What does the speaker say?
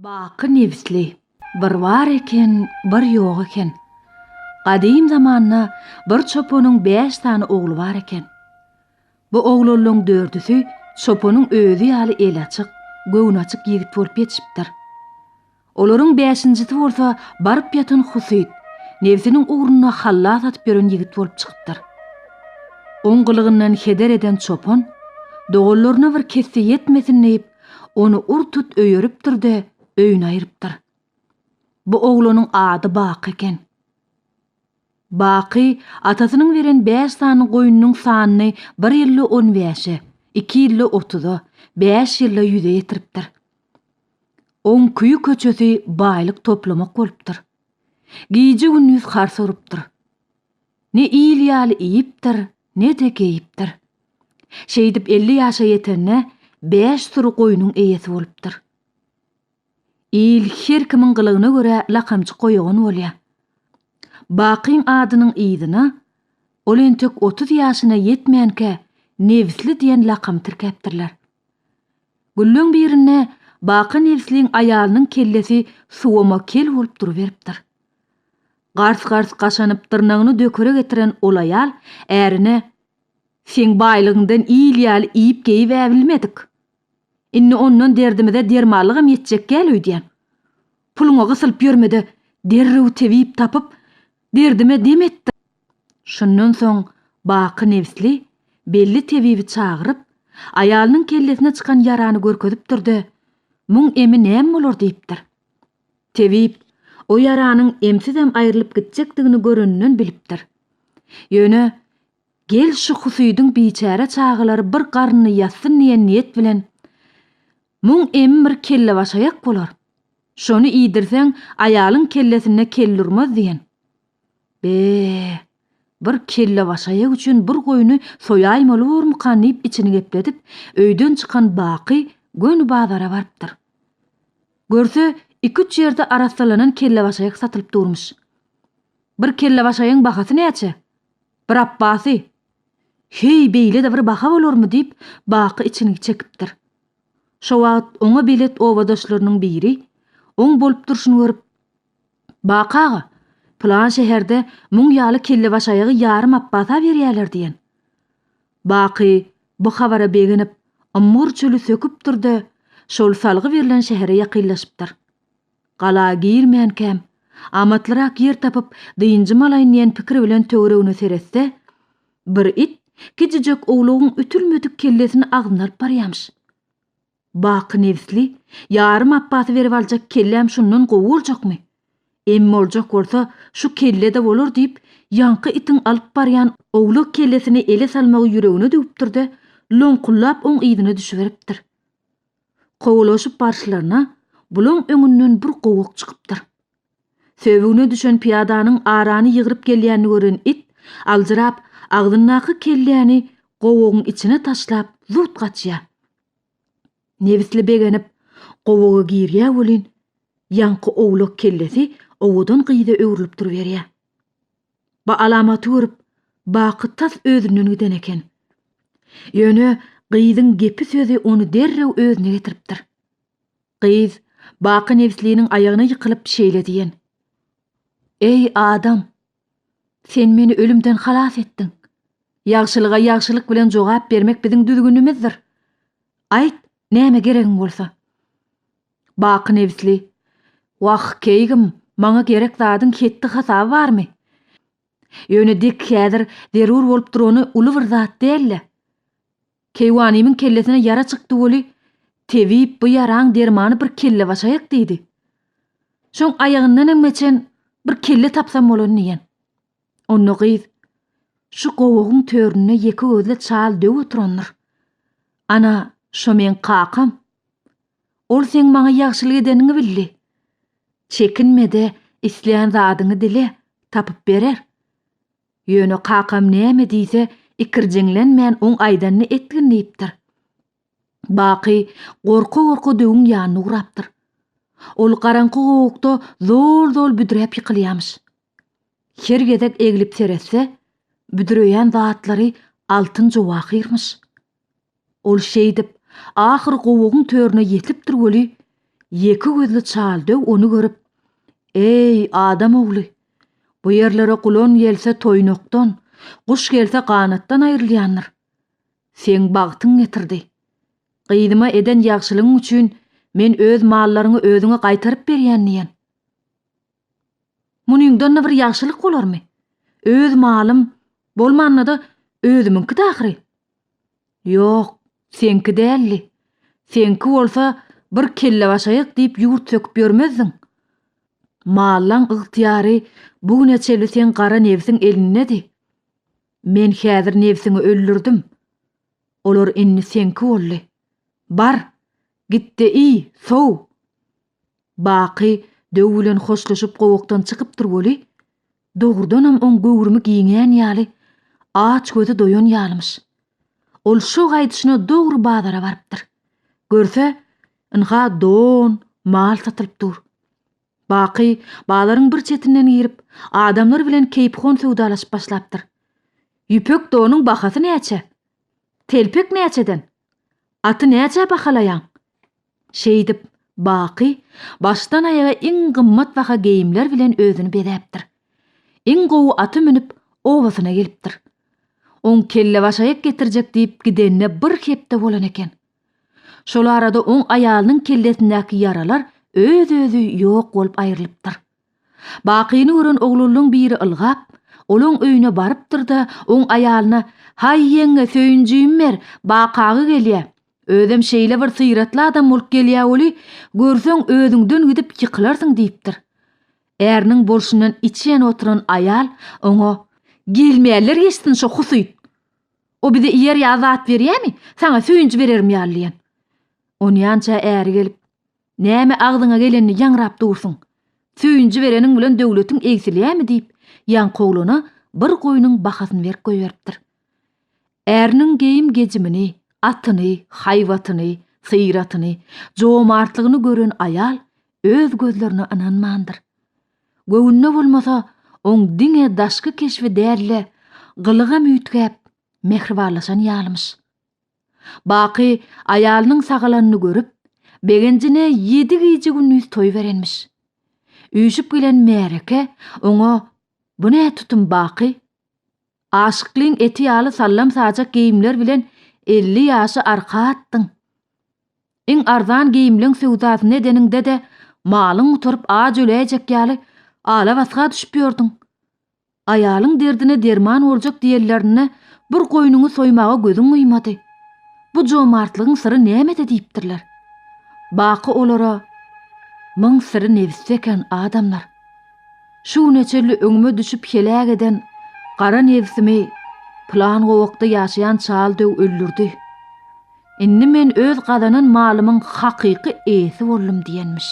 Baky nebisli. Bir bar eken, bir ýok eken. Gadym zamanda bir çopanyň bäş sany ogly bar eken. Bu oglanlaň dördüsi çopanyň özi ýaly eli açyk, göwnaçyk ýigit bolup ýetişipdir. Olaryň bäşinjisi bolsa baryp ýatan husyt, nebsiniň ugrunda halla satyp ýören ýigit bolup çykypdyr. Oň gylygyndan heder eden çopan, doganlaryna bir kesse ýetmesin diýip, ony ur-tut öýeripdir-de, öýüne aýrypdyr. Bu oglanyň ady Baky eken. Baky atasynyň beren bäş sany goýnunyň sanyny bir ýylda on bäşe, iki ýylda otuza, bäş ýylda ýüze ýetiripdir. Oň küýi-köçesi baýlyk toplamak bolupdyr. Gije-gündiz hars urupdyr. Ne il ýaly iýipdir, ne-de geýipdir. Şeýdip 50 ýaşa ýetende bäş süri goýnuň eýesi bolupdyr. Il her kimiň gylygyna görä lakamjyk goýagan bolýar. Bakyň adynyň yzyna ol entek 30 ýaşyna ýetmänkä Nebisli diýen lakamy tirkäpdirler. Günleň birinde Baky Nebisliň aýalynyň kellesi suwama kel bolup duruberipdir. Gars-gars gaşanyp dyrnagyny dökere getiren ol aýal ärine Seň baýlygyňdan il ýaly iýip-geýib-ä bilmedik. Indi ondan derdimize dermanlygam ýetjek däl öýdýän. Puluňa gysylyp ýörme-de, derrew tebip tapyp, derdime dem etdir. Şundan soň Baky nebisli belli tebibi çagyryp, aýalynyň kellesine çykan ýarany görkezipdir-de, Muň emi näme bolar diýipdir. Tebip o ýaranyň emsizem aýrylyp gitjekdigini göreninden bilipdir. Ýöne Gel şu husydyň biçäre çagalary bir garnyny ýazsyn diýen niýet bilen, Muň emi bir kellebaşaýak bolar. Şony iýdirseň, aýalyň kellesinde kel durmaz diýen. Be, bir kellebaşaýak üçin bir goýny soýaýmaly bormukan diýip içini gepledip, öýden çykan Baky göni bazara barypdyr. Görse, iküç ýerde arassalanan kellebaşaýak satylyp durmuş. Bir kellebaşaýagyň bahasy näçe? Bir apbasy. Heý, beýle-de bir baha bolarmy diýip, Baky içini çekipdir. Şo wagt oňa belet obadaşlarynyň biri oň bolup durşuny görüp, Baky aga, pylan şäherde muň ýaly kellebaşaýagy ýarym apbasa berýäler diýen. Baky bu habara begenip, ymgyr çöli söküpdir-de, şol salgy berlen şähere ýakynlaşypdyr. Gala girmänkäm, amatlyrak ýer tapyp, dynjym alaýyn diýen pikir bilen töweregine seretse, bir it kiçijek owlagyň ütülmedik kellesini agzyna alyp barýamyş. Baky nebisli, ýarym apbasy berip aljak kelläm şundan gowy boljakmy? Em boljak bolsa, şu kelle-de bolar diýip, ýaňky itiň alyp barýan owlak kellesini ele salmagy ýüregine düwüpdir-de, loňkullap oň yzyna düşüberipdir. Kowalaşyp barşlaryna bulaň öňünden bir gowak çykypdyr. Söbügine düşen pyýadanyň arany ýygryp gelýänini gören it, aljyrap, agzyndaky kelläni gowagyň içine taşlap, zut gaçýar. Nebisli begenip, gowaga girýär welin, ýaňky owlak kellesi owadan gyza öwrülip duruberýär. Bu alamaty görüp, Baky tas özünden giden eken. Ýöne gyzyň gepi-sözi ony derrew özüne getiripdir. Gyz Baky Nebisliniň aýagyna ýykylyp şeýle diýen, Eý, adam! Sen meni ölümden halas etdiň. Ýagşylyga ýagşylyk bilen jogap bermek biziň düzgünimizdir. Aýt, näme geregiň bolsa. Baky nebisli, Wah, keýgim, maňa gerek zadyň hetdi-hasaby barmy? Ýöne dek häzir zerur bolup durany uly bir zat däl-de. Keýwanymyň kellesine ýara çykdy weli, tebip bu ýaraň dermany bir kellebaşaýak diýdi. Şoň aýagyndanam geçen bir kelle tapsam bolany diýen. Onda gyz, Şu gowagyň töründe ýeke gözli çal döw oturandyr. Ana, şo meň kakam. Ol seň maňa ýagşylyk edeniňi bildi. Çekinme-de, islän zadyňy dile, tapyp berer. Ýöne kakam näme diýse, ikirjiňlenmän oň aýdanyny etgin diýipdir. Baky gorka-gorka döwüň ýanyna ugrapdyr. Ol garaňky gowakda zol-zol büdräp ýykylýamyş. Her gezek eglip seretse, büdreýän zatlary altyn-jowahyrmyş. Ol şeýdip, ahyr gowagyň törüne ýetipdir weli, Ýeke gözli çal döw ony görüp, Eý, adam ogly! Bu ýerlere gulan gelse toýnakdan, guş gelse ganatdan aýrylýandyr. Seň bagtyň getirdi. Gyzyma eden ýagşylygyň üçin men öz mallaryňy özüňe gaýtaryp berýän diýen. Munyňdan-da bir ýagşylyk bolarmy? Öz malym, bolmanda-da özümiňkidi ahyry. Ýok, seňki däldi. Seňki bolsa bir kellebaşaýak diýip ýurt söküp ýörmezdiň. Mallaň ygtyýary bu güne çenli seň gara nebsiň elindedi. Men häzir nebsiňi öldürdim. Olar indi seňki boldy. Bar, git-de iý, sow! Baky döw bilen hoşlaşyp gowakdan çykypdyr weli, dogrudanam oň göwrümi giňän ýaly, aç gözi doýan ýalymyş. Ol şo gaýdyşyna dogry bazara barypdyr. Görse, ynha don, mal satylyp dur. Baky bazaryň bir çetinden girip, adamlar bilen keýpihon söwdalaşyp başlapdyr. Ýüpek donuň bahasy näçe? Telpek näçeden? Aty näçä bahalaýaň? Şeýdip, Baky başdan-aýaga iň gymmatbaha geýimler bilen özüni bezäpdir. Iň gowy aty münüp, obasyna gelipdir. Oň kellebaşaýak getirjek diýip gidenine bir hepde bolan eken. Şol arada oň aýalynyň kellesindäki ýaralar öz-özi ýok bolup aýrylypdyr. Bakyny gören oglanlaň biri ylgap, olaň öýüne barypdyr-da, oň aýalyna, Haý, ýeňňe, söýünjimi ber, Bakagy gelýä. Özem şeýle bir syratly adam bolup gelýä weli, görseň özüňden gidip ýykylarsyň diýipdir. Äriniň bolşundan içi ýanyp oturan aýal oňa, Gelmeýänler geçsin şo husyt! O bize iýer ýaly zat berýämi? Saňa söýünji bererim ýaly diýen. Onýança äri gelip, Näme agzyňa gelenini ýaňrap dursuň? Söýünji bereniň bilen döwletiň egsilýämi diýip, ýaňky oglana bir goýnuň bahasyny berip goýberipdir. Äriniň geýim-gejimini, atyny, haýbatyny, syratyny, jomartlygyny gören aýal öz gözlerine ynanmandyr. Göwnüne bolmasa, oň diňe daşky keşbi däl-de, gylygam üýtgäp, mähribanlaşan ýalymyş. Baky aýalynyň sagalanyny görüp, begenjine ýedi gije-gündiz toý berenmiş. Üýşüp gelen märeke oňa Bu nä tutum, Baky? Aşyklyň eti ýaly sallam-sajak geýimler bilen 50 ýaşy arka atdyň. Iň arzan geýimleň söwdasyny edeniňde-de malyň gutaryp aç öläýjek ýaly ala-basga düşüp ýördüň. Aýalyň derdine derman boljak diýenlerinde bir goýnuňy soýmaga gözüň gyýmady. Bu jomartlygyň syry nämede diýipdirler. Baky olara, Muň syry nebisde eken, adamlar. Şu güne çenli öňüme düşüp heläk eden gara nebsimi pylan gowakda ýaşaýan çal döw öldürdi. Indi men öz gazanan malymyň hakyky eýesi boldum diýenmiş.